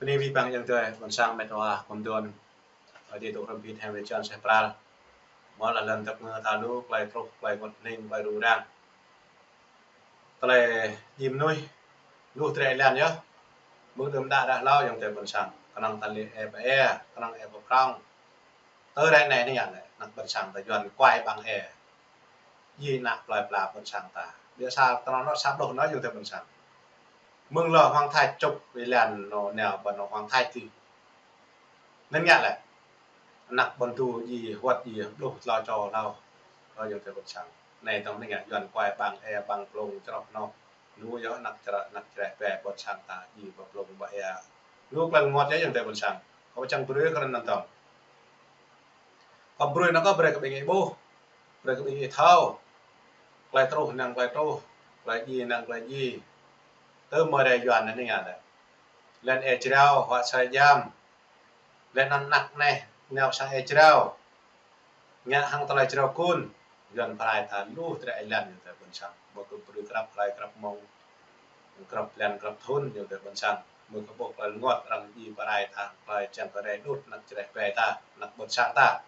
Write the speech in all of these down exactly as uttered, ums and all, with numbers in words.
Ni wi păng yang tơi, ƀôn sang met wa, kơmduôn. Ơ, di tŭ rơm bit hăng wê čan seh pral. Mơ̆ lah lŏn tơk ngơ ta lu, klai truh, klai ngot ning, klai rŭng răng. Tơlơi jim nuih, luh trĕ lan yơh. Mơ̆ng đưm đă đah hlâo yang tơi ƀôn sang. Kơnơ̆ng ta lĕ ĕp ĕ, kơnơ̆ng ĕp prong. Tơ rĕ nĕ ni yang lĕ, năk ƀôn sang ta Yuan kuai ƀăng ĕ. Ji năk plơi pla ƀôn sang ta. Biă sa tơnŏ nŏ sa ƀlŏh nŏ yang tơi ƀôn sang. Mơ̆ng lŏ Hoàng Thái chụp wê lan nŏ neo ƀơ nŏ Hoàng Thái ti. Anŭn ngă lĕ. Năk ƀôn tu ji huăt ji ƀlŏh tlâo čô hlâo. Hlâo yang tơi ƀôn sang. Nĕ tŏng ni ngă Yuan kuai ƀăng ĕ ƀăng plông črŏh nŏ. Lu yơh năk čră, năk čreh pe ƀôn sang ta ji ƀăng plông ƀăng ĕ. Lu klăng ngot yơh yang tơi ƀôn sang. Kâo čang brơi kơ anŭn tŏng. Kâo brơi nă kâo brơi kơ ƀing ih ƀuh. Brơi kơ ƀing ih thâo. Klai truh năng klai truh. Klai ji năng klai ji. Tơ mơ̆ rai Yuan anai ngă lĕ. Lĕn ĕ jrao, huă srai jam. Lĕn anăn năk neh, neo sang ĕ jrao. Ngă hăng tơlơi jrao kun. Yuan prai ta luh trĕ ĕ lan yang tơi ƀôn sang. Mơ̆ kơ brơi krăp hlai krăp mông. Krăp lan krăp thun yang tơi ƀôn sang. Mơ̆ kơ ƀuh klai ngot arăng ji prai ta, klai čang kơ rai đut năk čreh pe ta, năk ƀôn sang ta.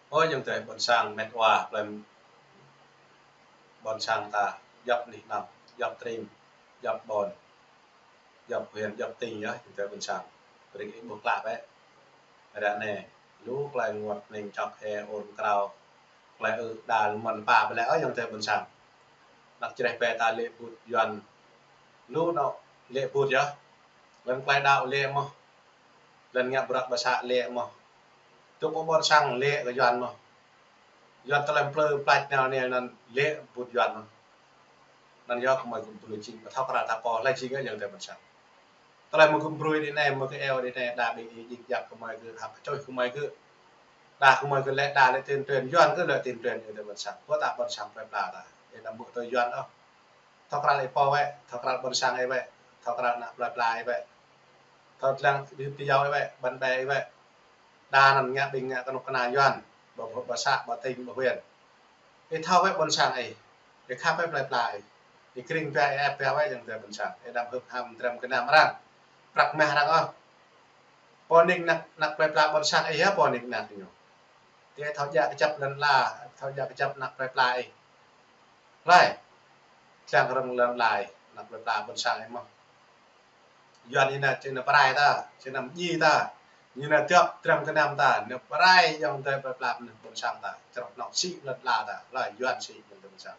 Ơ, yang tơi ƀôn sang met wa, klai ƀôn sang ta, djŏp nih nŏ, djŏp tring, djŏp ƀôn, djŏp huyện, djŏp tỉnh yơh, yang tơi ƀôn sang. Brơi ih ƀuh klă bĕ. Ră nĕ, lu klai ngot ning čŏk ĕ ôn krao. Klai ư đa lu mơ̆n pa ƀlĕ ơ yang tơi ƀôn sang. Năk čreh pe ta lĕ ƀut Yuan. Lu nŏ lĕ ƀut yơh. Lĕn klai đaŏ lĕ mơ̆. Lĕn ngă bruă ƀă să lĕ mơ̆. Tŭ kơ ƀôn sang lĕ kơ Yuan mơ̆. Yuan tơlơi plơi plač neo neo anŭn lĕ ƀut Yuan mơ̆. Anŭn yơh kơmơi kơ brơi jing, thâo krăn ta pô hlai jing kơ yang tơi ƀôn sang. Tơlơi mơ̆ kơ brơi đi anai, mơ̆ kơ eo đi anai, đa ƀing ih djik djak kơmơi kơ hăp čoh kơmơi kơ. Đa kơmơi kơ lĕ, đa lĕ tuyên truyền, Yuan kơ lĕ tuyên truyền yang tơi ƀôn sang. Kơ ta ƀôn sang plơi pla ta. Ih đa mơ̆ tơ Yuan ôh. Thâo krăn ih pô wĕ, thâo krăn ƀôn sang ih wĕ, thâo krăn nă plơi pla ih wĕ. Thâo lăng ƀing pơyâo ih wĕ, ƀan ƀe ih wĕ. Đa anŭn ngă ƀing ngă kơnuk kơna Yuan, ƀă, ƀă să, ƀă tỉnh, ƀă huyện. Ih thâo wĕ ƀôn sang ih, ih khăp wĕ plơi pla ih. Ih kring pia, ih ĕp pia wĕ yang tơi ƀôn sang. Ih đăm hưp ham trem kơnam arăng. Prăk mah arăng ôh. Pô ning năk, năk plơi pla ƀôn sang ih yơh pô ning năk ñu. Tơ thâo djă kơjăp lŏn ala, thâo djă kơjăp năk plơi pla ih. Hlai. Čang rơ̆ng lŏn ala ih, năk plơi pla ƀôn sang ih mơ̆. Yuan ñu nă, či nă prai ta, či nă mji ta. Ñu nă tiŏp trem kơnam ta, nă prai yang tơi plơi pla ƀôn sang ta. Črŏk nŏk sĭ lŏn ala ta, hlai Yuan sĭ yang tơi ƀôn sang.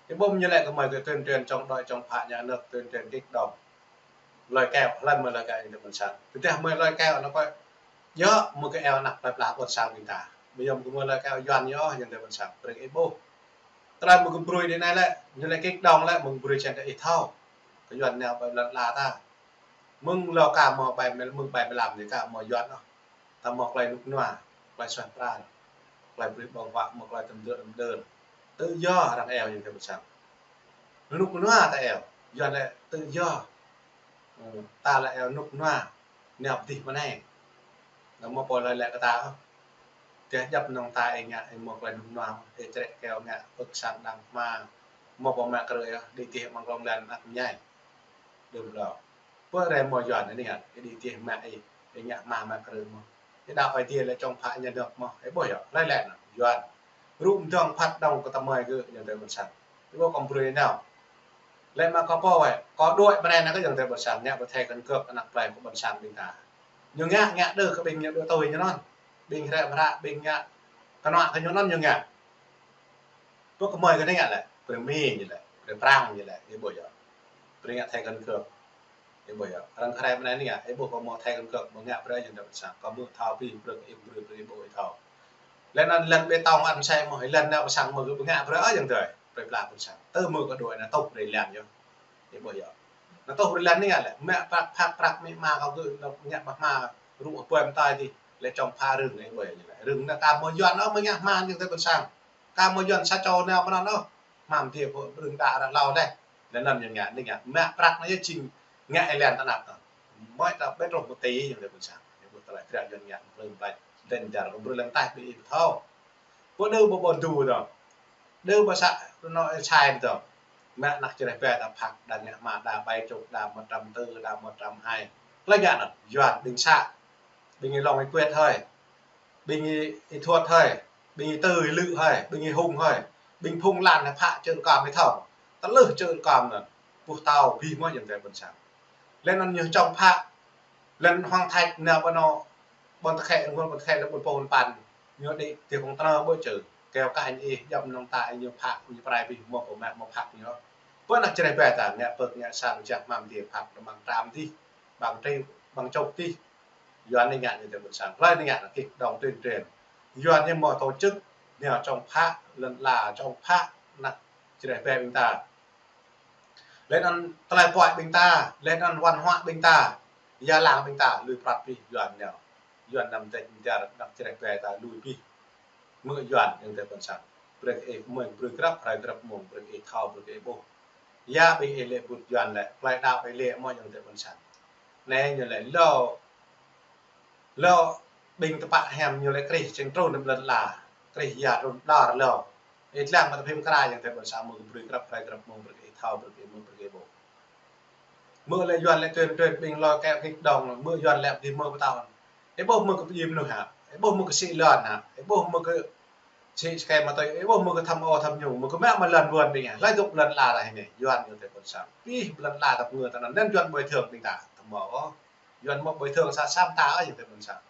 Ih ƀuh ñu lĕ kơmơi kơ tuyên truyền chống đối chống phá nhà nước, tuyên truyền kích động. Lơi keo, hlai mơi lơi keo yang tơi ƀôn sang. Tơdah mơi lơi keo nă kơ, yơh mơ̆ kơ eo năk plơi pla ƀôn sang ƀing ta. Mơi yom kơ mơi lơi keo Yuan yơh yang tơi ƀôn sang. Brơi ih ƀuh. Tơlơi mơ̆ kơ brơi đi anai lĕ, ñu lĕ kích động lĕ, mơ̆ brơi čang kơ ih thâo. Kơ Yuan neo ƀơi lŏn ala ta. Mơ̆ng lŏ ka mơ̆ ƀai mel-, mơ̆ng ƀai mlam ni ka mơ̆ Yuan ôh. Ta mơ̆ klai rơnŭk rơnua, klai suaih pral, klai brơi ƀơ̆ng huă, mơ̆ klai tơm dơ̆ tơm dơ̆n. Tự do arăng eo yang tơi ƀôn sang. Rơnŭk rơnua ta eo, Yuan lĕ tự do. Ơ, ta lĕ eo rơnŭk rơnua, neo pơdih mơ̆n anai. Nă mơ̆ pô lơi lĕ kơ ta ôh. Tơdah djăp nŏng ta ih ngă, ih mơ̆ klai rơnŭk rơnua, ih črĕ keo ngă, ưk sang đang hma. Mơ̆ pô mă krư̆ yơh, đĭ tih mơ̆ng klông lĕn năk mơñai. Đưm hlâo. Pơ rai mơ̆ Yuan anai ngă, ih đĭ tih mă ih, ih ngă hma mă krư̆ mơ̆. Ih đaŏ Ơi Adai lĕ chống phá nhà nước mơ̆, ih ƀuh yơh, hlai lĕ nă, Yuan. Rŭ mơdơ̆ng phat dơ̆ng kơ tơmơi kơ yang tơi ƀôn sang. Ih ƀuh kơ brơi nao. Lĕ mă kơ pô wĕ, kơ đuaĭ mơ̆ anai nă kơ yang tơi ƀôn sang, ngă pơthai kăn kơk anăk plơi kơ ƀôn sang ƀing ta. Ñu ngă, ngă đơ kơ ƀing ñu đơ tui ñu anŭn. Ƀing hrĕ hră, ƀing ngă kơnuă kơ ñu anŭn ñu ngă. Pơ kơmơi kơ anai ngă lĕ, brơi Mi ñu lĕ, brơi Prang ñu lĕ, ih ƀuh yơh. Brơi ngă thai căn cước. Ih ƀuh yơh. Arăng kơ rai mơ̆ anai ngă, ih ƀuh kơ mơ̆ thai căn cước, mơ̆ ngă brơi ñu đơ pơsang. Kơ mơ̆ thâo pi, brơi kơ ih brơi, brơi ih ƀuh ih thâo. Lĕ anŭn lĕn bê tông ăn sai mơ̆, lĕn nao pơsang mơ̆ kơ ngă brơi ơ yang tơi. Brơi pla pơsang. Tơ mơ̆ kơ đuaĭ nă tŭk brơi lĕn yơh. Ih ƀuh yơh. Nă tŭk brơi lĕn anai ngă lĕ. Mă prăk, phak prăk, mă hma kơ gơ̆, nă ngă ƀă hma, rŭ ƀơi mơtai dih. Lĕ chống phá rơ̆ng, ih ƀuh yơh. Rơ̆ng nă ka mơ̆ Yuan ôh, mơ̆ ngă hma yang tơi pơsang. Ka mơ̆ Yuan sa čô nao mơ̆n anŭn ôh. Hmam dih pơ rơ̆ng đă ră hlâo dih. Lĕ anŭn ñu ngă, anai ngă. Mă prăk anai yơh jing ngă ih lĕn tơnap anŭn. Mơ̆ ta ƀĕ truh pơtĭ yang tơi ƀôn sang. Ñu ƀuh tơlơi kră Yuan ngă, plơi pla, lĕn jar, kơ brơi lĕn taih ƀing ih pơthâo. Pơ đơ ƀu ƀu đu dơ̆ng. Đơ ƀu să, nô ih sai dơ̆ng. Mă anăk čơđeh ƀe ta phak, đa ngă hmua, đa ƀai čŭk, đa mơtam tơ, đa mơtam hai. Hlơi ngă anŭn? Yuan, ƀing să, ƀing ih Long, ih Kuet hơi, ƀing ih, ih Thuăt hơi, ƀing ih Tư, ih Lư hơi, ƀing ih Hung hơi, ƀing phung lăn hơi phă čư̆ rơkam ih thâo. Tơlơi čư̆ rơkam anŭn, puh tao bih mơ̆ ayŏng adơi ƀôn sang. Lĕ anŭn ñu čŏng phă, lĕ anŭn Huang Thach nao ƀơi anŏ ƀôn tơkhĕ, ƀôn tơkhĕ lĕ ƀôn pô ƀôn păn. Ñu đĭ ti kông tơnơ ƀơi čư̆. Keo kañ ih, djŏp mơnơ̆ng ta ih ñu phă, ñu prai bih mơ̆ pô mă mơ̆ phă ñu. Ƀơi anăk čơđeh ƀe ta ngă pơk ngă sang, jak hmua dih phă, tơmăng tram dih, ƀăng triu, ƀăng čŭk dih. Yuan anai ngă ñu adơi ƀôn sang. Hlơi anai ngă anŭn? Kih đong tuyên truyền. Yuan ñu mơ̆ tổ chức, ñu čŏng phă, lŏn ala čŏng phă, anăk čơđeh ƀe ƀing ta. Lĕ anŭn tơlơi puai ƀing ta, lĕ anŭn văn hóa ƀing ta, ia lăng ƀing ta, lui prăp bih Yuan ñu. Yuan anăm tĕč mơ̆ dar anăk čơđeh ƀe ta lui bih. Mơ̆ Yuan ayŏng adơi ƀôn sang. Brơi kơ ih mơ̆ng brơi grăp hrơi grăp mông, brơi kơ ih thâo, brơi kơ ih ƀuh. Ia ƀing ih lĕ ƀut Yuan lĕ, plơi đao ih lĕ mơ̆ ayŏng adơi ƀôn sang. Anai ñu lĕ lŏ, lŏ ƀing tơpă hiam ñu lĕ Krist čeng trŭn lăm lŏn ala. Krist ia trŭn ƀlŏr lŏ. Ih lăng mă tơphim kra ayŏng adơi ƀôn sang, mơ̆ng brơi grăp hrơi grăp mông, brơi kơ ih thâo, brơi kơ ih mơ̆, brơi kơ ih ƀuh. Mơ̆ lĕ Yuan lĕ tuyên truyền ƀing lŏ keo kih đong, mơ̆ Yuan lĕ bih mơ̆ pơtao. Ih ƀuh mơ̆ kơ pơjim mơnuih hă? Ih ƀuh mơ̆ kơ sĭ lŏn hă? Ih ƀuh mơ̆ kơ sĭ skai mă tơi? Ih ƀuh mơ̆ kơ tham ô tham nhũng? Mơ̆ kơ mă mă lŏn ƀôn ƀing hă? Hlơi dŏ lŏn ala ta hĭ anai? Yuan ayŏng adơi ƀôn sang. Bih lŏn ala ta pơngơ̆ ta anŭn, anŭn Yuan bồi thường ƀing ta, tơmơ̆ ôh. Yuan mơ̆ bồi thường sa sam ta ôh ayŏng adơi ƀôn sang.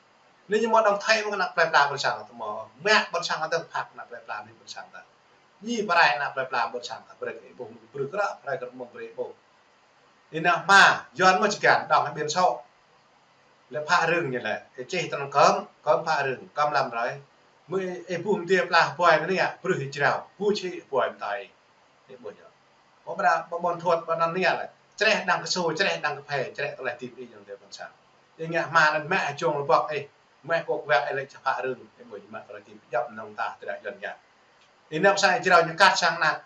Anai ñu mơ̆ đong thei mơ̆ kơ anăk plơi pla ƀôn sang, tơmơ̆ mă ƀôn sang ta phak anăk plơi pla anai ƀôn sang ta. Ñu prai anăk plơi pla ƀôn sang ta, brơi kơ ih ƀuh, brơi grăp hrơi grăp mông brơi ih ƀuh. Ih nao hmua, Yuan mơ̆ čơgăn đong hĭ ƀiên sô. Lĕ phă rưng ñu lĕ, ih čih tơnăng kơm, kơm phă rưng, kơm lăm rơi. Mơ̆ ih, ih ƀuh mơ̆ dih pla hơpuai anai ngă, brơi ih jrao, ƀuh čih hơpuai mơtai. Ih ƀuh yơh. Ƀơi ƀra, ƀơi ƀôn Thuăt, ƀơi anŭn anai ngă lĕ. Čreh đang kơsô, čreh đang kơphê, čreh tơlơi hơdip ih ayŏng adơi ƀôn sang. Ih ngă hmua anŭn mă hơjông lơbŏk ih, mă kŏk wek ih lĕ čơphă rưng, ih ƀuh mă tơlơi hơdip, djŏp mơnơ̆ng ta, tơdah Yuan ngă. Ih nao pơ sang ih jrao ñu kăt sang anăk.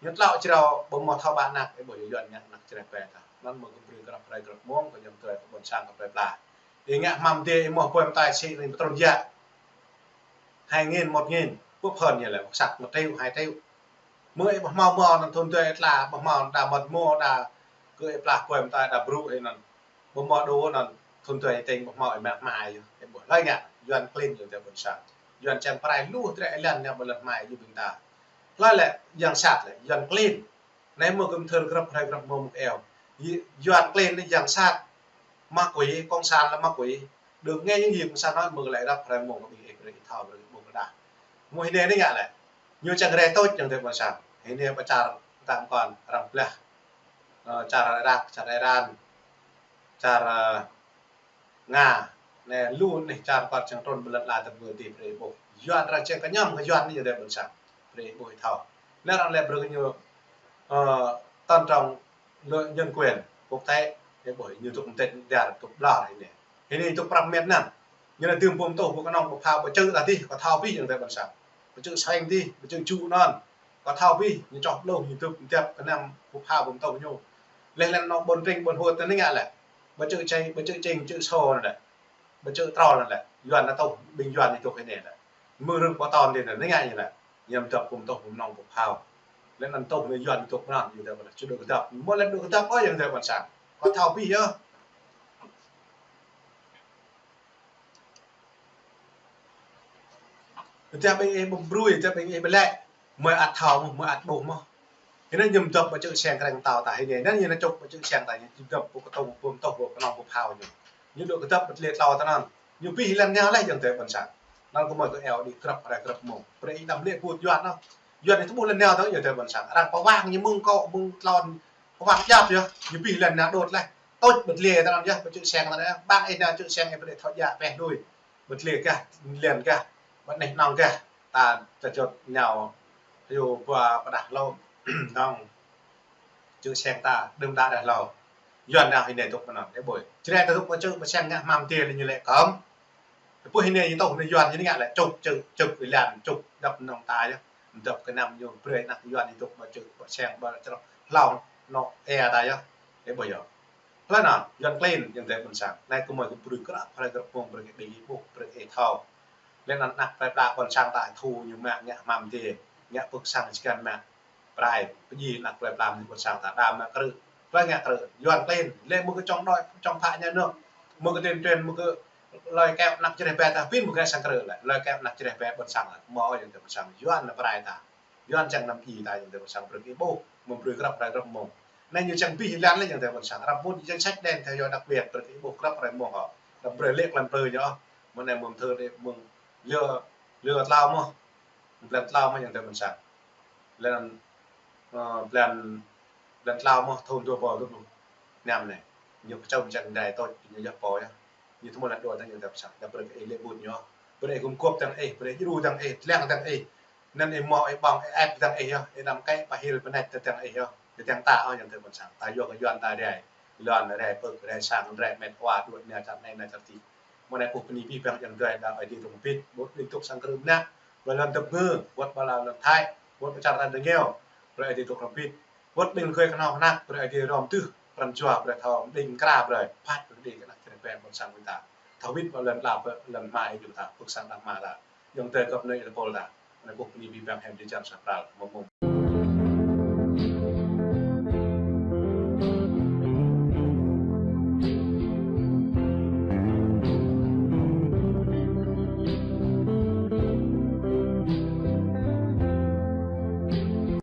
Ñu tlŏ jrao ƀu mơ̆ thâo ƀă anăk, ih ƀuh Yuan ngă anăk čơđeh ƀe ta. Anŭn mơ̆ kơ brơi grăp hrơi grăp mông, kơ ayŏng adơi kơ ƀôn sang kơ plơi pla. Ih ngă hmua mơ̆ dih ih mơ̆ hơpuai mơtai sĭ anai pơtrŭn yă. Hai nghìn, một nghìn, pơk phơn ñu lĕ, săk một triệu, hai triệu. Mơ̆ ih ƀu hmâo mơ̆ anŭn thŭn dui ih tla, ƀu hmâo đa mơ̆ mơ̆ đa kơ ih pla hơpuai mơtai đa brŭ ih anŭn. Ƀu mơ̆ đô anŭn, thŭn dui ih tĕng ƀu hmâo ih mă hmua yơh. Ih ƀuh hlơi ngă? Yuan klin ayŏng adơi ƀôn sang. Yuan čang prai lu drơi ih lăn nao ƀơi lŏn hmua yơh ƀing ta. Hlơi lĕ yang sat lĕ, Yuan klin. Anai mơ̆ kơ mơthơr grăp hrơi grăp mông mơ̆ kơ eo. Yuan klin anai yang sat. Ma quỷ, cộng sản là ma quỷ. Được nghe những gì cộng sản nói mơ̆ kơ lĕ grăp hrơi mông kơ ƀing ih brơi ih thâo brơi ih ƀuh kơ đah. Mơ̆ hĭ anai anai ngă lĕ. Ñu čang rai tôč ayŏng adơi ƀôn sang. Hĭ anai pơ čar tam kon arăng blah. Ơ, čar Iraq, čar Iran, čar, ơ, Nga, anai lu anai čar păt čang trŭn ƀơi lŏn ala ta ƀơi dih brơi ih ƀuh. Yuan arăng čang kơñăm kơ Yuan anai ayŏng adơi ƀôn sang. Brơi ih ƀuh ih thâo. Anai arăng lĕ brơi kơ ñu, ơ, tôn trọng lĕ nhân quyền quốc tế, ih ƀuh ñu dŏ mơ̆ tĕč dar dŏ ƀlŏr hĭ anai. Hĭ anai dŏ prăp met anŭn. Ñu anai dưm bom tôh, bom kơnơ̆ng, bom phao, ƀu čư̆ ta dih, kơ thâo bih ayŏng adơi ƀôn sang. Ƀu čư̆ seng dih, ƀu čư̆ čŭ anŭn. Kơ thâo bih, ñu čoh ƀlŏng, ñu dŏ mơ̆ kơnăm, bom phao, bom tôh ñu. Leh lĕ anŏ ƀôn Tring, ƀôn Hôt anai ngă lĕ. Ƀu čư̆ čai, ƀu čư̆ čing, čư̆ sô anŭn lĕ. Ƀu čư̆ trâo anŭn lĕ. Yuan anŭn tôh, ƀing Yuan ñu dŏ hĭ anai lĕ. Mơ̆ rưng pơtâo anai anai ngă ñu lĕ. Ñu dŏ bom tôh, bom kơnơ̆ng, bom phao. Leh anŭn tôh anai Yuan dŏ mơ̆n, ayŏng adơi ƀôn sang, ču dŏ kơdŏp. Mơ̆ lĕ dŏ kơdŏp ôh ayŏng adơi ƀôn sang. Kơ thâo bih yơh. Tơdah ƀing ih ƀu brơi, tơdah ƀing ih ƀu lĕ, mơ̆ ăt thâo mơ̆, mơ̆ ăt ƀuh mơ̆. Hĭ anai ñu dŏ ƀu čư̆ seng kreng tao ta hĭ anai, anŭn ñu anai čŭk ƀu čư̆ seng ta, ñu dŏ bom kơtông, bom tôh, bom kơnơ̆ng, bom phao ñu. Ñu dŏ kơdŏp ƀu lĕ tlâo ta anŭn. Ñu bih lăn nao leh ayŏng adơi ƀôn sang. Anŭn kơ mơ̆ kơ eo đĭ grăp hrơi grăp mông. Brơi ih đăm lĕ ƀut Yuan anŭn. Yuan anai tơƀuh lăn nao ta ayŏng adơi ƀôn sang. Arăng pơwang ñu mơ̆ng akŏ, mơ̆ng tlôn, pơwang djŏp yơh. Ñu bih lăn nao đôč leh. Tôč ƀu lĕ ta anŭn yơh, ƀu čư̆ seng ta anŭn yơh. Ƀing ih nao čư̆ seng ih brơi thâo djă pĕ đuaĭ. Ƀu lĕ gah, lĕ gah. Ƀu aneh nong gah. Ta čơčut nao. Yua ƀu pơdah lŏm. Nong. Čư̆ seng ta, đưm đă đah hlâo. Yuan đah hĭ anai dŏ mơ̆n anŭn, ih ƀuh. Čơđeh ta dŏ ƀu čư̆, ƀu seng ngă hmua mơ̆ dih lĕ ñu lĕ kơm. Ih ƀuh hĭ anai ñu tôh anai Yuan ñu ngă lĕ čŭk, čư̆, čŭk, ih lăn čŭk, dŏp mơnơ̆ng ta yơh. Dŏp kơnăm ñu brơi anăk Yuan ñu dŏ ƀu čư̆, ƀu seng, ƀu črŏh hlâo, anŏ ea ta yơh. Ih ƀuh yơh. Hlơi anŭn, Yuan klin, ayŏng adơi ƀôn sang. Anai kơ mơ̆ kơ brơi grăp hrơi grăp mông brơi kơ ƀing ih ƀuh, brơi kơ ih thâo. Leh anŭn anăk plơi pla ƀôn sang ta thu ñu mă ngă hmua mơ̆ dih, ngă pơ̆k sang čơgăn mă. prai, pơjing anăk plơi pla mơnuih ƀôn sang ta, đa mă krư̆, plơi ngă krư̆, Yuan klin, lĕ mơ̆ng kơ chống đối, chống phá nhà nước, mơ̆ng kơ tuyên truyền, mơ̆ng kơ lời kêu anăk čơreh be ta, pin mơ̆ng kơ sang krư̆ lĕ, lời kêu anăk čơreh be ƀôn sang lĕ, mơ̆ ơi ayŏng adơi ƀôn sang, Yuan lĕ prai ta. Yuan čang năm i ta ayŏng adơi ƀôn sang, brơi kơ ih ƀuh, mơ̆ng brơi grăp rai grăp mơ̆ng. Anai ñu čang bih lan lĕ ayŏng adơi ƀôn sang, răm mŭt danh sách đen theo dõi đặc biệt, brơi kơ ih ƀuh grăp rai mơ̆ng hŏ. Răm brơi lĕ klan brơi ñu, mơ̆ng anai mơ̆ng thơ đê, mơ̆ng lơ, lơ tlao mơ̆, blan tlao mơ̆ ayŏng adơi ƀôn sang. Lĕ, ơ, blan, blan tlao mơ̆ thun dua rơbâo dua pluh năm anai. Ñu kơčŏm čang đai tôč, ñu yơh pô yơh. Ñu tơmơ̆ lĕ dua ta ayŏng adơi ƀôn sang, ta brơi kơ ih lĕ ƀut ñu. Brơi ih gum gôp dăng ih, brơi ih djru dăng ih, lăng dăng ih. Anŭn ih mơ̆ ih ƀơ̆ng ih ĕp dăng ih yơh, ih đăm kĕ pơhil pơnet tơ dăng ih yơh. Tơ dăng ta ôh ayŏng adơi ƀôn sang. Ta yua kơ Yuan ta rai. Lŏn rai pơ̆k, rai sang, rai met wa, đuaĭ nao čar anai nao čar adih. Mơ̆ng anai kơkuh bơni abih bang ayŏng adơi đa Ơi Adai dŏ hơbĭt, wơ̆t ƀing tŭk sang krư̆ mơnă, ƀơi lŏn tơpơ̆ng, wơ̆t ƀơi lŏn Thái, wơ̆t pơ čar ta rơngiao, brơi Ơi Adai dŏ hơbĭt, wơ̆t ƀing rơgơi kơhnâo kơhnăk, brơi Ơi Adai rom tưh, pran jua brơi thâo, mơđing mơkra brơi, phat brơi kơ anăk čơreh be ƀôn sang ƀing ta. Thâo wĭt ƀơi lŏn ala, ƀơi lŏn ama ih jing ta, pơ̆k sang đah mơ̆ ta. Ayŏng adơi găp anai ih tơpul ta. Anai kơkuh bơni abih bang hăng Ơi Adai jăn sa pral, mơ̆ng mơ̆ng.